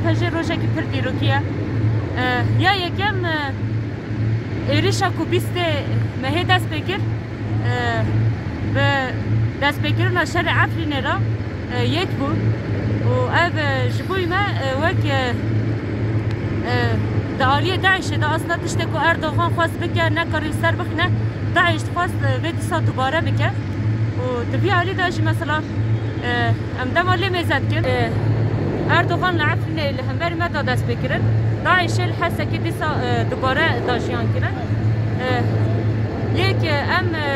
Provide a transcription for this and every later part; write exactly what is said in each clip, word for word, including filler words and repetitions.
Pejê rojekî pir dîrokî ye. E, ya yekem, e, êrişa ku bîstê mehê dest pê kir, e, bi destpêkirina şerê Efrînê re, e, yek bû. Û ev, e, ji bo me, e, wek, e, e, di aliyê DAIŞê de aslında tiştê ku Erdogan xwest bike, nekarî ser bixine, DAIŞ dixwest, e, vê dîsa dubare bike. Û di vî alî de jî mesela, e, em dema lê mêze dikin, e, Erdogan li Efrînê li hemberî me da dest pê kirin. DAIŞê li Hesekê dîsa, e, dubare da jiyan kirin. E, yek, e, em, e,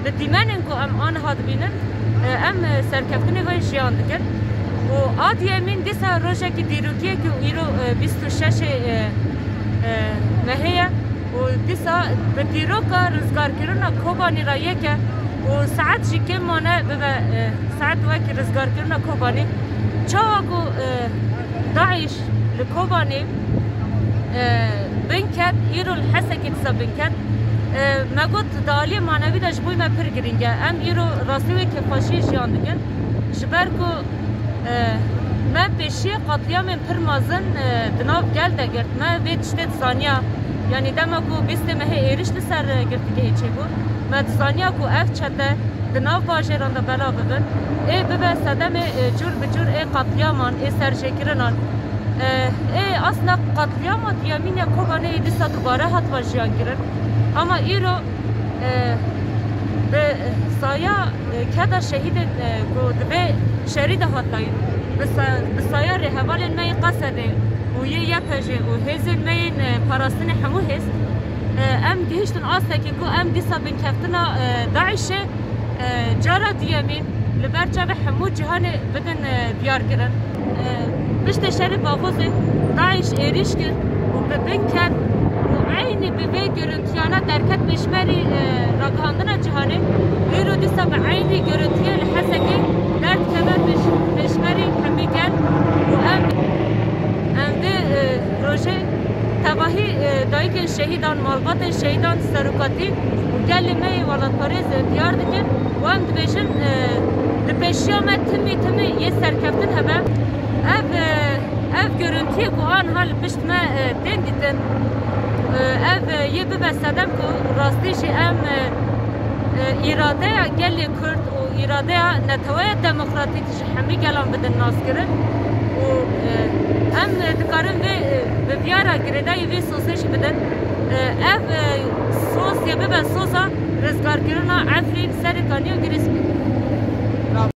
li dîmenên ku em aniha dibînin, e, em, e, serkeftinê ve jiyan dikin. Û a diyemîn dîsa rojekî dîrokî ye ku îro, e, bîst û şeş e, e, mehê ye. Û dîsa bi dîroka rizgarkirina Kobanî re yek e. Û saet jî kêm mane bibe, e, saet wekî rizgarkirina Kobanî. Çawa ku, e, DAIŞ li Kobanî, e, bin ket, îro li Hesekê dîsa bin ket. E, me got, di aliyê manevî de ji bo me pir girîng e. Em îro rastî wê kêfxweşiyê jiyan dikin. Ji ber ku, e, me pêşiyê qetlîamên pir mezin, e, di nav gel de girt. Me vê tiştê dizaniya. Yanî dema ku bîstê mehê êriş li ser, e, girtîgehê çêbû, me dizaniya ku ev çete di nav bajêran de bela bibin, ê bibe sedemê, e, cûr bi cûr ê qetlîaman, ê serjêkirinan. E, ê aslında qetlîama diyemîn ya Kobanê yê dîsa dubare hatibû jiyan kirin. Ama îro, e, bi saya, e, keda şehîdên, e, ku di vê şerî de hat dayîn, bi sa-, bi saya rêhevalên me yê Qesedê û yê YPJ'ê û hêzên me yên, e, parastinê hemû hêz, e, em gihiştin astekê ku em dîsa binkeftina, e, DAIŞê, e, cara diyemîn li ber çavê hemû cîhanê bidin, e, diyar kirin. E, piştê şerê Baxozê DAIŞ êrîş kir û bi bin ket û eynî bi vê görüntiyana derket pêşberî, e, ragihandina cîhanê. Îro dîsa bi eynî görüntiyê li Hesekê derdikeve pêş-, pêşberî hemî gel û em, em vê, e, rojê tevahî, e, dayikên şehîdan, malbatên şehîdan, serokatî û gelê me yê welatparêz, e, diyar dikin û em dibêjin, e, li pêşiya me timî timî yê serkeftin hebe. Ev, e, ev görüntiyê ku aniha li pişt me, e, tên dîtin, e, ev, e, yê bibe sedem ku rastî jî em, e, e, îradeya gelê Kurd û îradeya Neteweya Demokratîk ji hemî gelan bidin naskirin û, e, em, e, dikarin vê, e, bi viyara girêdayî vê sozê jî bidin. E, ev, e, soz yê bibe soza rizgarkirina Efrîn, Serê Kanî û Girîspî.